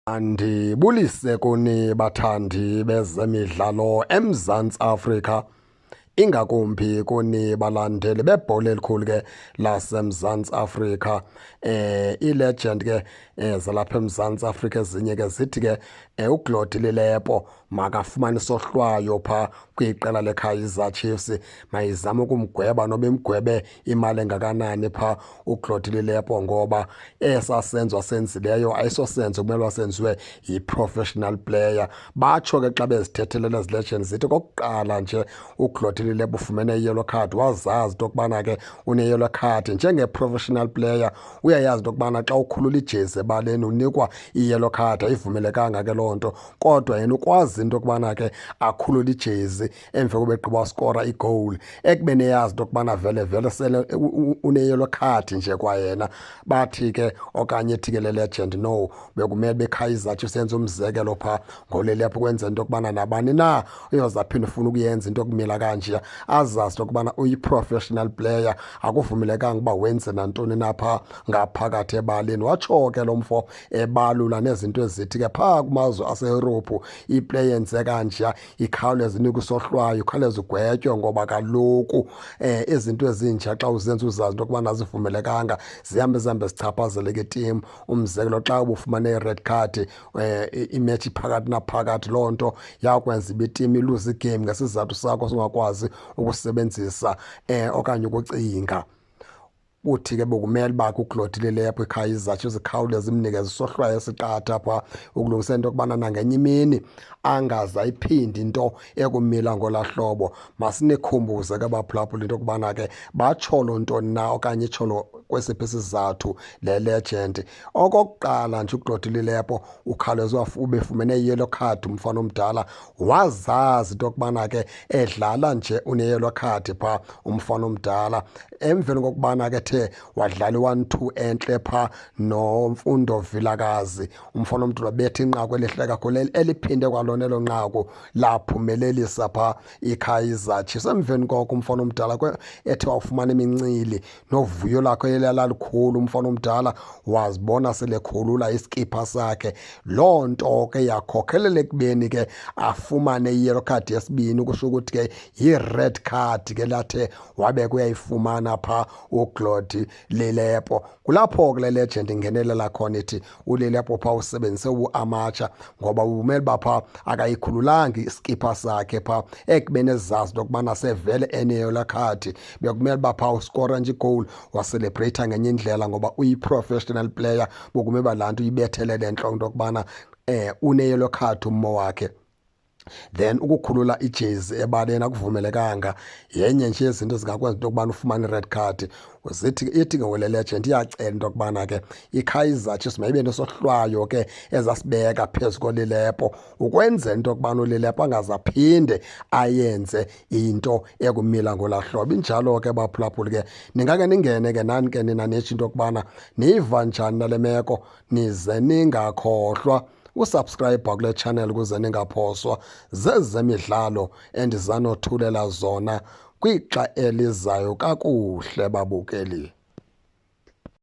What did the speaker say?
Andibulise kuni bathandi bezemidlalo eMzantsi Afrika, ingakumbi kuni balandeli bebhola elikhulu ke laseMzantsi Afrika. Ii-legend ke zalapha eMzantsi Afrika ezinye ke zithi ke uGlody Lilepo makafumane isohlwayo phaa kwiqela leKaizer Chiefs. Mayizame ukumgweba noba imgwebe imali engakanani phaa uGlody Lilepo, ngoba esaa senzo asenzileyo ayisosenzo kumele uba senziwe yi-professional player. Batsho ke xa bezithethelela ezi legends, zithi okokuqala nje uGlody Lilepo ufumene i-yellow card, wazazi into yokubana ke une-yellow card. Njenge-professional player uyayazi into yokubana xa ukhulula ijezi ebaleni unikwa i-yellow card, ayivumelekanga ke loo nto. Kodwa yena ukwazi into yokubana ke akhulule ijezi emva koba egqiba waskora igoal, ekubeni eyazi into yokubana vele vele sele une-yellow card nje kwayena. Bathi ke okanye ithi ke le legend, no, bekumele beKaizer Chiefs yenze umzekelo phaa ngoLilepo, ukwenzela into yokubana nabani na uyoze aphinde ufuna ukuyenza into yokumila kanje azazi into yokubana uyi-professional player, akuvumelekanga uba wenze nantoni na phaa ngaphakathi ebaleni. Watsho ke lo mfo ebalula nezinto ezithi ke phaa kumazwe aseYurophu iplay yenze kanje ikhawuleze inikwe isohlwayo, ikhawuleze igwetywe, ngoba kaloku izinto ezintsha xa uzenza uzazi into yokubana azivumelekanga zihambe zihambe zichaphazeleke itimu. Umzekelo, xa ubufumane i-red card imetshi iphakathi naphakathi, loo nto yakwenza uba itimu iluze igame ngesizathu sakho songakwazi ukusebenzisa okanye ukucinga. Uthi ke bekumele uba uGlody Lilepo iKaizer Chiefs ikhawuleze imnikeze isohlwayo esiqatha phaa ukulungisela into yokubana nangenye imini angaze ayiphinde into ekumila ngolaa hlobo. Masinikhumbuze ke baphulaphuli into yokubana ke batsholo ntoni na okanye itsholo kwesiphi isizathu le legend. Okokuqala nje uGlody Lilepo ukhawuleze ubefumene i-yellow card umfana omdala, wazazi into yokubana ke edlala nje une-yellow card phaa umfana omdala. Emveni kokubana ke the wadlala i-1-2 entle phaa noMfundo Vilakazi, umfana omdala wabetha inqaku elihle kakhulu eliphinde kwalona elo nqaku laphumelelisa phaa iKaizer Chiefs. Emveni koko umfana omdala ethe wafumana imincili novuyo lakhe elalikhulu, umfana omdala wazibona selekhulula isikipha sakhe. Loo nto ke yakhokhelela ekubeni ke afumane i-yellow card yesibini, kusho ukuthi ke yi-red card ke lathe wabe kuyayifumana phaa uGlody Lilepo. Kulapho ke le legend ingenelela khona, ithi uLilepo phaa usebenzise uamatsha, ngoba umele uba phaa akayikhululanga isikipha sakhe phaa ekubeni ezazi into yokubana sevele ene-yellow card. Bekumele uba phaa uskora nje igoal wacelebrate ngenye indlela, ngoba uyi-professional player, bekumele uba laa nto uyibethelele entloko into yokubana une-yellow card ummo wakhe. Then ukukhulula ijezi ebaleni akuvumelekanga, yenye nje yezinto ezingakwenza into yokubana ufumane i-red card. Zithi ithi ke ngole legend iyacela into yokubana ke iKaizer Chiefs mayibe nesohlwayo ke ezasibeka phezu koLilepo, ukwenzela into yokubana uLilepo angaze aphinde ayenze into ekumila ngolaa hlobo. Injalo ke baphulaphuli ke, ningake ningene ke nani ke nina nitsho into yokubana niyiva njani nale meko, nize ningakhohlwa usubscribe kule channel ukuze ningaphoswa zezemidlalo endizanothulela zona kwixa elizayo. Kakuhle babukeli.